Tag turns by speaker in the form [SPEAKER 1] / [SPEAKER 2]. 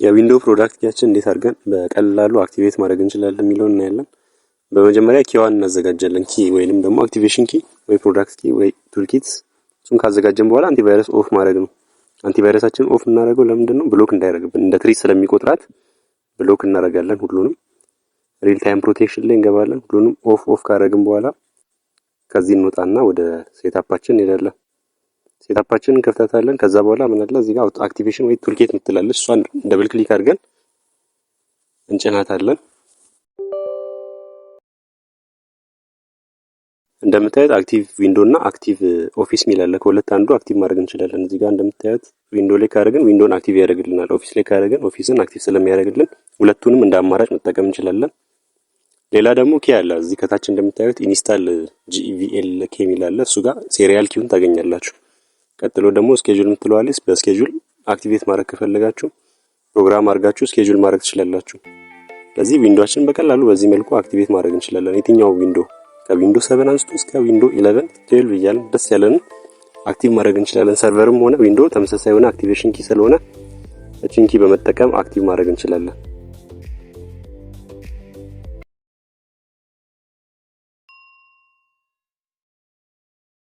[SPEAKER 1] የ Window product key ያችን እንዴት አድርገን በቀላሉ activate ማድረግ እንችላለን የሚለውን እናያለን። በመጀመሪያ key ዋን እናዘጋጃለን። Key ወይንም ደግሞ activation key ወይ product key ወይ toolkit። እሱን ካዘጋጀን በኋላ antivirus off ማድረግ ነው። Antivirus ኣችንን off እናደርገው ለምንድን ነው? Block እንዳያደርግብን፣ እንደ threat ስለሚቆጥራት block እናደርጋለን። ሁሉንም real time protection ላይ እንገባለን። ሁሉንም off off ካደረግን በኋላ ከዚህ እንወጣና ወደ setup ኣችን እንሄዳለን። Setup ኣችንን እንከፍታታለን። ከዛ በኋላ ምን አለ? እዚህ ጋር activation ወይ toolkit የምትላለች፣ እሷን double click አድርገን እንጭናታለን። እንደምታዩት active Window እና active Office የሚል አለ። ከሁለት አንዱ active ማድረግ እንችላለን። እዚህ ጋር እንደምታዩት Window ላይ ካደረግን Window ን active ያደርግልናል። Office ላይ ካደረግን Office ን active ስለሚያደርግልን ሁለቱንም እንደ አማራጭ መጠቀም እንችላለን። ሌላ ደግሞ key አለ። እዚህ ከታች እንደምታዩት install GVL key የሚል አለ። እሱ ጋር serial key ውን ታገኛላችሁ። ቀጥሎ ደግሞ schedule የምትለዋ፣ በ schedule activate ማድረግ ከፈለጋችሁ ፕሮግራም አድርጋችሁ schedule ማድረግ ትችላላችሁ። ለዚህ Window ኣችንን በቀላሉ በዚህ መልኩ activate ማድረግ እንችላለን። የትኛው Window ከ Window 7 አንስቶ እስከ Window 11፣ 12 እያልን ደስ ያለንን active ማድረግ እንችላለን። Server ም ሆነ Window ተመሳሳይ የሆነ activation key ስለሆነ እቺን key በመጠቀም active ማድረግ እንችላለን።